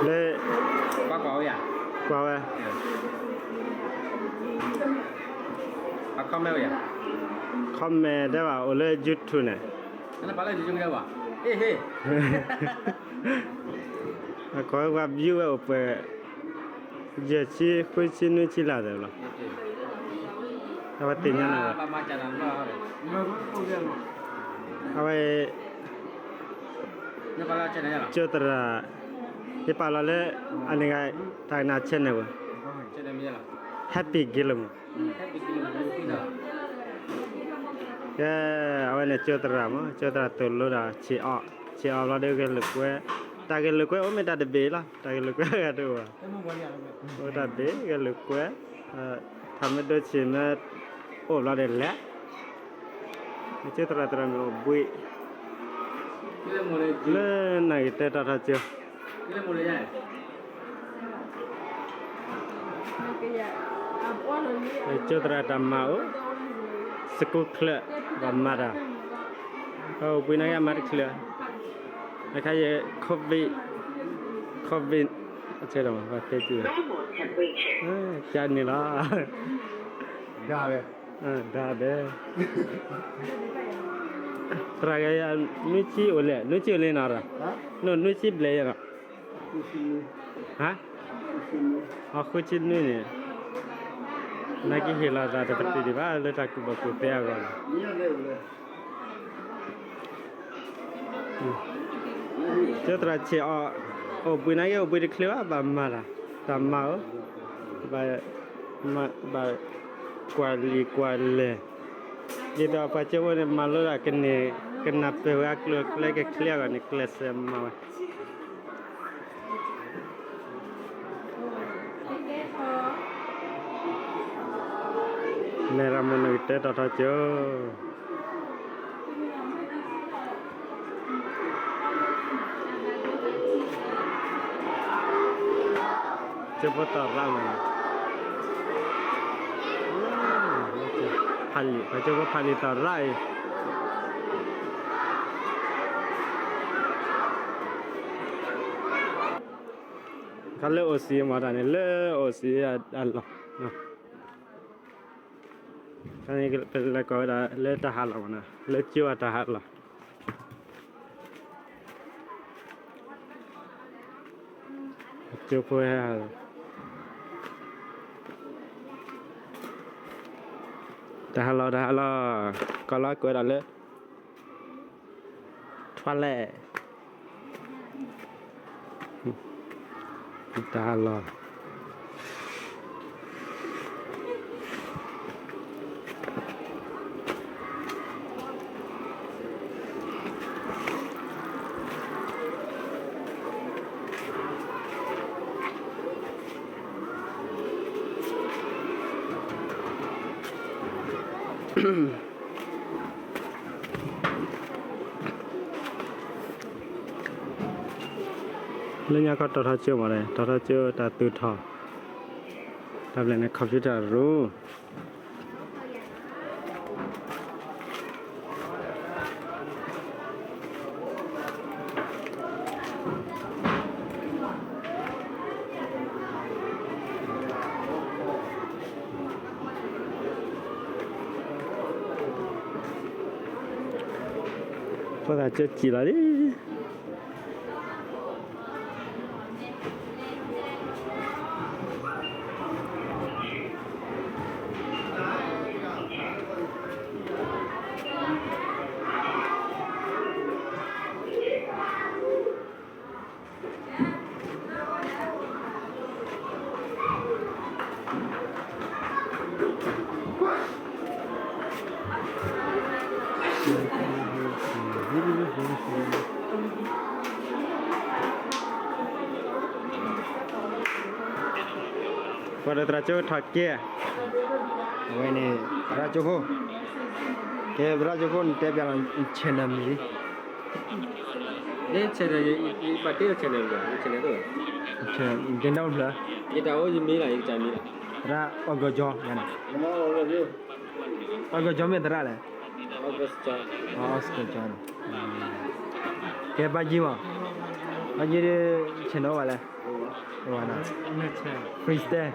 လၢ ကွၢ်ဝဲ comment တဲဘၣ် အိၣ်လၢ YouTube န့ၣ် အကိးဝဲပှၤ view ဝဲအိၣ်ပှဲၤ ယဲၢ်ဆံ ဃုဆံ နွံဆံလၢ်သးလီၤ. အဝဲသ့ၣ်ညါန့ၣ် အဝဲ ကၠိသရၣ် ယပာ်လီၤလၢ အန့ၣ်ဂၤ တၢ်ကနၣ် channel ပူၤ Happy Gilmore ကဲ အဝဲန့ၣ် ကၠိသရၣ်မး ကၠိသရၣ်သိၣ်လိဒီး ဆံးအီၣ် ဆံးအီၣ်ဘျီဒီး ဂဲၤလိာ်ကွဲ တၢ်ဂဲၤလိာ်ကွဲအိၣ်မ့ၢ်တၢ်တဘ့ၣ်လီၤ တၢ်ဂဲၤလိာ်ကွဲဂၤတအိၣ်ဘၣ် အိၣ်တၢ်ဘ့ၣ် ဂဲၤလိာ်ကွဲ ထီၣ်မ့ၢ်ဒိဆံးမ့ၢ် အိၣ်ဘျီဒီးလဲၤ ကၠိသရၣ်သရၣ်မုၣ်အိၣ်ဘှံး လၢနၢ်ဂ့ၤတဲတီထီကၠိ ကၠိသရၣ်တၢ်မၤအိၣ် စကူချၢၣ် ဘၣ်မၤတၢ် အိၣ်ဘှံးနာ်က့အမၤတချုး အခါယဲ COVID COVID အဆဲးဒီးမၤသ့တုၤ ကန့ၣ်လီၤ ဒၣ်ဝဲ ဒၣ်ဝဲ သရၣ်ဂၤ နွံဆံအိၣ်လဲၣ် နွံဆံအိၣ်လံနီၤ နွံဆံဘျဲၣ်ယဲနီၤ ဟါ အဃုဆံနွံန့ၣ် နာ်က့ဟ့ၣ်လီၤသးတပတုာ်ဒံးဘၣ် လၢတၢ်ကူၣ်ဘၣ်ကူၣ်သ့အဂီၢ်န့ၣ် ကၠိသရၣ်ဆံးအီၣ် အိၣ်ဘှံးနာ်က့ အိၣ်ဘှံးတချုးဘၣ် ဘၣ်မၤတၢ် တၢ်မၤအိၣ် ဘၣ် ဘၣ်ကွၢ်လံာ်ကွၢ်လဲၢ် ဒ်သိးပှၤကၠိဖိန့ၣ် မၤလိဒၣ်ကန့ၢ် ကနၢ်ပၢၢ်ဝဲအကျိၤအကျဲကချ့အဂီၢ်န့ၣ် ကျဲးစၢးမၤဝဲ မဲၢ်ရမိၢ်နၢ်ဂ့ၤတဲတီထီကၠိ ကၠိဖိတီၤရၣ်မး ဖးလံာ် ပှၤကၠိဖိဖးလံာ်တီၤရၣ်အံၤ ခါလၢအိၣ်စံးမၤတၢ်န့ၣ် လၢအိၣ်စံးအလီၢ် ခါန့ၣ် ပလဲၤကိးဝဲဒၣ်လၢတၢ်ဟးလီၢ်မးနီၤ လၢကၠိအတၢ်ဟးလီၢ် ကၠိဖိဟဲ တၢ်ဟးလီၢ် တၢ်ဟးလီၢ် ကီၢ်လီၤကွဲးဒၣ်လၢ ထွါလဲၣ် တၢ်ဟးလီၢ် လၢညါခီတီၤထီကၠိမး တီၤထီကၠိတၢ်သူၣ်ထီၣ် တၢ်ဘျဲၣ်န့ၣ် computer room ဖိသၣ်ကၠိစံၣ်လီၤလံ ပှၤဒီးသရၣ်ကၠိထီၣ်ကဲ အဝဲန့ၣ် သရၣ်ကၠိဖိ ကဲသရၣ်ကၠိဖိ နတဲပျးလီၤ channel မံၤလံ ယ channel ယပာ်တ့ၢ် channel ယ channel တအိၣ် ယတၢ်အိၣ်ယမံၤလီၤ ယကစၢ်မံၤလီၤ သရၣ် အီကၠီ အီကၠီမ့ၢ်သရၣ်လဲၣ် အီကၠီ ကဲဘါယံၤမး အယ့ဒ် channel ဝဲလဲၣ်, freestyle,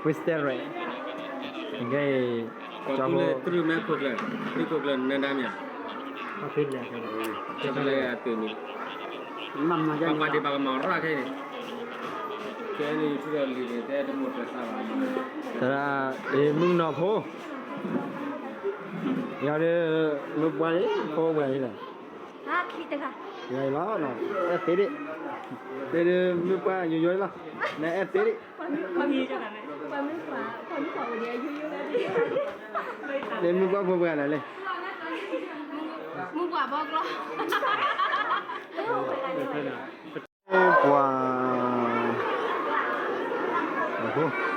freestyle rap, ကဲ, ကီၢ်သူလ့ၤတြူၢ်မဲခိၣ်ကျၢၢ်, တြူၢ်ခိၣ်ကျၢၢ်နၢၤဒါမ့ၢ်ဧါ, ကီၢ်သူလ့ၤအသုးမံၤ, ပှၤပာ်ဒံးပှၤကမၤရၣ်ခဲအံၤန့ၣ်, ကဲန့ၣ်ထူၣ်ဒီးလံာ်န့ၣ် တဲတမိၢ်တၢ်သးဘၣ်, သရၣ်, အ့ၣ် မုၣ်ကနီၤဖိ, ယၤဒ်, မုၢ်ပှၢ်န့ၣ် ဖိဝဲၤလံလီၤ, ယၤအံၤလီၤ, အဲၣ်သ့ဒံး, တဲဒ်မုၢ်ပှၢ်ယိယိလီၤ, နအဲၣ်သ့ဒံး, န့ၣ်မုၢ်ပှၢ်ဖိပှၢ်လၢ်လံ, မုၢ်ပှၢ်ဘီကျီ, ပှၤ, အဃိ